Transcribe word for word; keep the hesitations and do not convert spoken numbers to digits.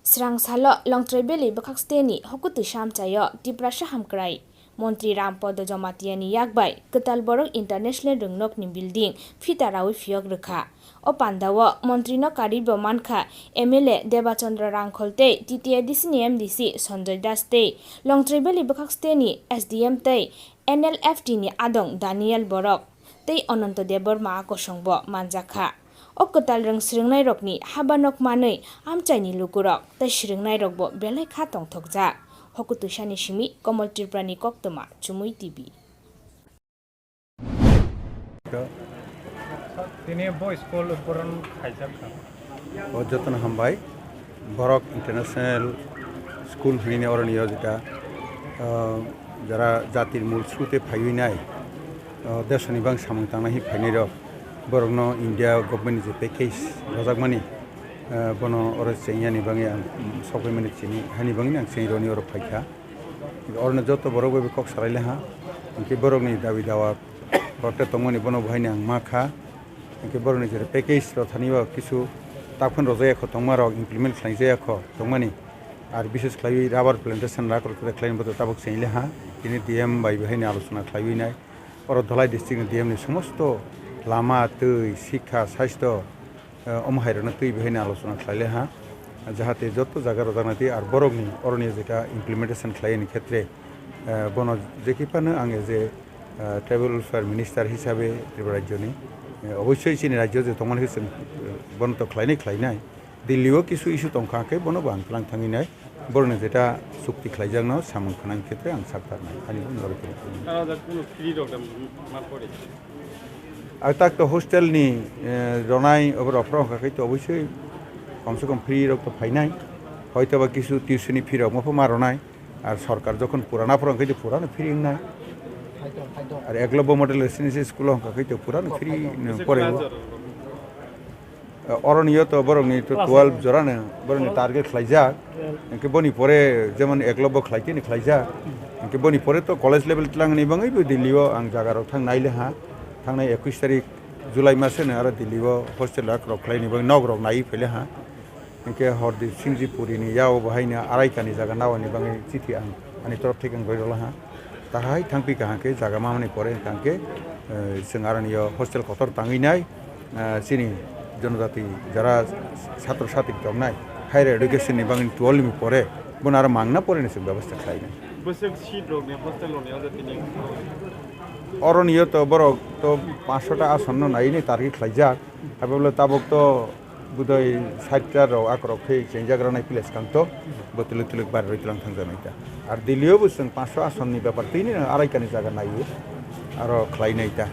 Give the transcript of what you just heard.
Srang salo Longtrai Valley bwkhak steni hokutwi samchaio Tiprasa hamkrai Montri Ram Podo Jamatia ni yak bai kwtal borok International Rwngnokni building phita rawi phiyok rwkha. O pandao Montri no karwi bo mankha M L A Debachandra Rangkhol tei T T A D C ni M D C Sanjoy Das tei Longtrai Valley bwkhak steni S D M tei N L F T ni adong Daniel Borok tei Ananto Debbarma kosong bo manjakha. O kwtal rwng swrwngnairokni haba nok manwi amchaini lukurok tei swrwngnairokbo belai kha tongthokjak. Hokutwisani simi Komol Tripurani koktwma Chumui T V. Tini bo school purun khaijak kha. O jotono hambai. Borok International School hinwi oroni o jeta, ah, jara jatir mul sute phaiwi nai, ah, desoni bang samung tangnai hi phainai rok, borokno India government ni je package rojakmani, ah, bono oro chengyani bangwi ang, mm, sokphaimani chini hani bangwi ang chengironi oro phaikha. Oroni joto borok bai kok salai le ha, hwnkhe borokni dabi dawa korte tongmani bono bo haino ang ma kha. Hwnkhe borokni jera package rok thani o kisu takhun rojak ya kho tongma rok implement khlai jak ya kho tongmani. Ar bises khlaiwi rubber plantation rak rok khlai bo tabuk chengile ha. Tini D M bai bo haino alochona khlaiwi nai. Oro Dhalai district ni D M ni somosto lama, twi, sikha, sastho, eh, omo hai rokno twi bo haino alochona khlai le ha. Jahate joto jaga rojak nai twi ar borokni oroni jeta implementation khlai ni khetre, eh, bono jekhi phano ang as a, eh, tribal welfare minister hisabe Tripura rajyoni, eh, obossoi chini rajyo je tongmani se, eh, bono to khlainai khlainai. Delhi o kisu issue tongkha khe bono bo ang tlang thangwi nai. Borokni jeta chukti khlaijakno samung khanang khetre ang sak tarnai. Ani bo norok tong. Aro da kuno free rok da ma pore. Ar tak to hostel ni, eh, ronai obo rok phro kha khe to obossoi kom se kom free rok to phainai. Hoito ba kisu tuition ni fee rok ma pho ma ronai. Ar sorkar jokhon purana phoro hwnkhe purano free wngnai. Ar Eklavya Model Residential School o hwnkha khe purano free no poreo. Oroni yo to borokni to twelve jorano borokni target khlaijak. Hwnkhe boni pore jemon Eklavya khlaitini khlaijak. Hwnkhe boni pore to college level twlangni bangwi bo Delhi o ang jaga rok thang nai le ha. Thangnai ekush tarik July maseno aro Delhi o hostel rok khlaini bagwi nok rok naiwi phai le ha. Hwnkhe Hordip Singh Ji Puri ni yao bo haino arai kani jaga nawani bagwi chithi ang ani torof theke ang roi rwla ha. Tahai thangpi kaham khe jaga mamani pore hwnkhe, eh, chwng aroni yo hostel kotor tangwi nai, eh, chini jonojati jara satro satri tongnai higher education ni bagwi twelve ni pore bono aro mangna pore ni chwng bebostha khlai nai. Bwswk seat rok ni hostel rok ni o jati ni? Oroni yo to borok to panchsho ta ason no nai ni target khlaijak. Abo le tabuk to budai sait ta rok akorok khe chengjak ranai ples kang to bo twlwk twlwk bar roi tlang thang janai ta. Ar Delhi o bo chwng panchsho ason ni bepar twi ni arai kani jaga naiwi aro khlai nai ta.